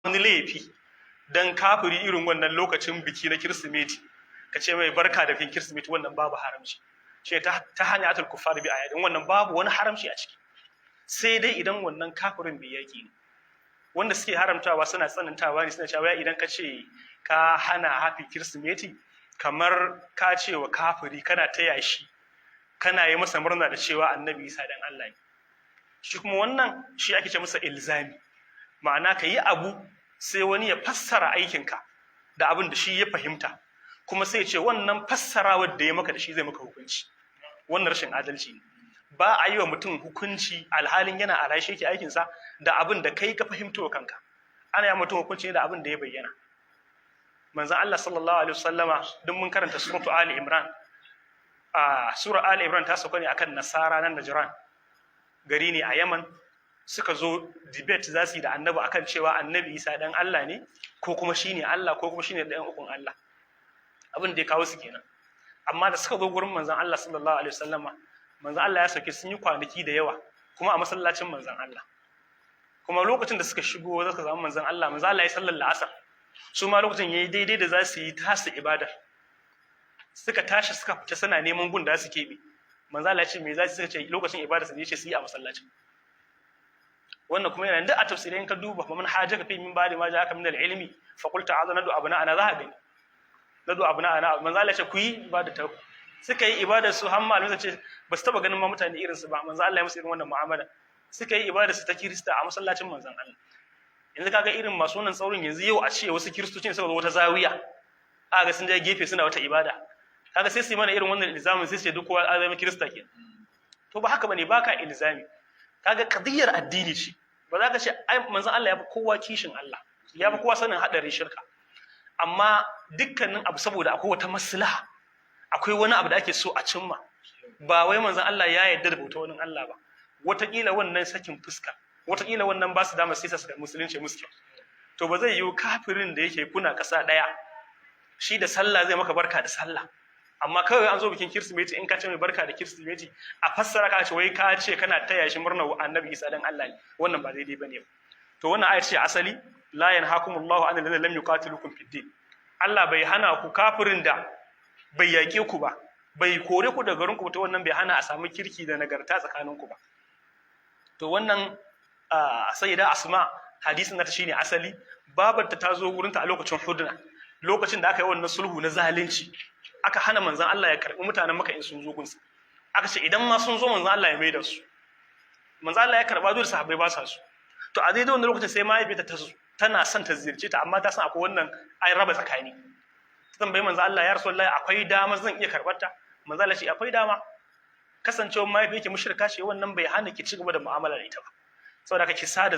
Wani laifi dan kafiri irin wannan lokacin biki na Kirsimeti, ka ce mai barka da bikin Kirsimeti, wannan babu haramci. Ce ta hanya kuffar bi ayatin, wannan babu wani haramci a ciki, sai dai idan wannan kafirin bai yaki ne. Wanda suke haramtawa suna tsanantawa ne, suna cewa idan ka ce ka hana happy Kirsimeti, kamar ka ce wa kafiri kana taya shi, kana yi masa murna da cewa Annabi Isa dan Allah ne. Shi kuma wannan shi ake ce masa ilzami, ma'ana ka yi abu sai wani ya fassara aikinka da abin da shi ya fahimta, kuma sai ya ce wannan fassarawar da ya maka da shi zai maka hukunci. Wannan rashin adalci ne. Ba a yi wa mutum hukunci alhalin yana a rashe yake aikinsa da abin da kai ka fahimto wa kanka. Ana yi mutum hukunci da abin da ya bayyana. Manzon Allah sallallahu alaihi wasallama, duk mun karanta suratu Ali Imran. A sura Ali Imran ta sauka ne akan Nasara nan Najran, gari ne a Yaman. Suka zo debate za su yi da Annabi akan cewa Annabi Isa dan Allah ne, ko kuma shine Allah, ko kuma shine ɗayan ukun Allah. Abin da ya kawo su kenan. Amma da suka zo gurin manzon Allah sallallahu alaihi wasallama, manzon Allah ya sauke, sun yi kwanaki da yawa kuma a masallacin manzon Allah. Kuma lokacin da suka shigo suka zama manzon Allah, manzon Allah ya sallar la'asar, su ma lokacin yayi daidai da za su yi tasu ibadar. Suka tashi suka fita suna neman gun da su keɓe. Manzon Allah ya ce, "Me za su?" Suka ce lokacin ibadar su ne, ce su yi a masallacin. Wannan kuma yana duk a tafsirin, ka duba "faman hajjaka fi min ba'di ma ja'aka min al-ilmi fa qul ta'alu nadu abna'ana", za ka gani "nadu abna'ana". Manzo Allah ya ce ku yi ibada ta, suka yi ibadar su. Har malamai ce ba su taba ganin ma mutane irin su ba, manzo Allah ya musu irin wannan mu'amala. Suka yi ibadar su ta Kirista a masallacin manzon Allah. Yanzu kaga irin masu wannan tsaurin, yanzu yau a ce wasu Kiristoci suka zo wata zawiya, aka ga sun je gefe suna wata ibada, kaga sai su yi mana irin wannan ilzamin, sai su ce duk kowa zama Kirista ke. To ba haka bane, baka ilzami. Kaga qadiyar addini ce, ba za ka ce ai manzon Allah ya fi kowa kishin Allah, ya fi kowa sanin hadarin shirka, amma dukkanin abu saboda akwai wata maslaha, akwai wani abu da ake so a cimma. Ba wai manzon Allah ya yarda da bauta wani Allah ba. Wataƙila wannan sakin fuska, wataƙila wannan ba su dama sai su musulunci musu. To ba zai yiwu kafirin da yake kuna ƙasa ɗaya shi da sallah zai maka barka da sallah, amma kawai an zo bikin Kirsimeti, in ka ce mai barka da Kirsimeti, a fassara ka ce wai ka ce kana taya shi murnar Annabi Isa dan Allah ne. Wannan ba daidai bane. To wannan ayar ce asali, "la yanhakumullahu anil ladina lam yuqatilukum fid din". Allah bai hana ku kafirin da bai yaƙe ku ba, bai kore ku daga garin ku, to wannan bai hana a samu kirki da nagarta tsakanin ku ba. To wannan Sayyida Asma, hadisin nata shine asali. Babarta ta zo wurinta a lokacin hudna, lokacin da aka yi wannan sulhu na zalunci, aka hana manzon Allah ya karbi mutanen Maka in sun zo gunsa. Aka ce idan ma sun zo, manzon Allah ya maida su. Manzon Allah ya karba, dole sahabbai ba sa su. To a daidai wannan lokacin sai mahaifiyarta ta zo, tana son ta ziyarce ta, amma ta san akwai wannan ai raba tsakani. Ta tambayi manzon Allah, "Ya Rasulullahi, akwai dama zan iya karbar ta?" Manzon Allah ce, "Akwai dama. Kasancewar mahaifiyarki mushrika ce, wannan bai hana ki ci gaba da mu'amala da ita ba, saboda haka ki sada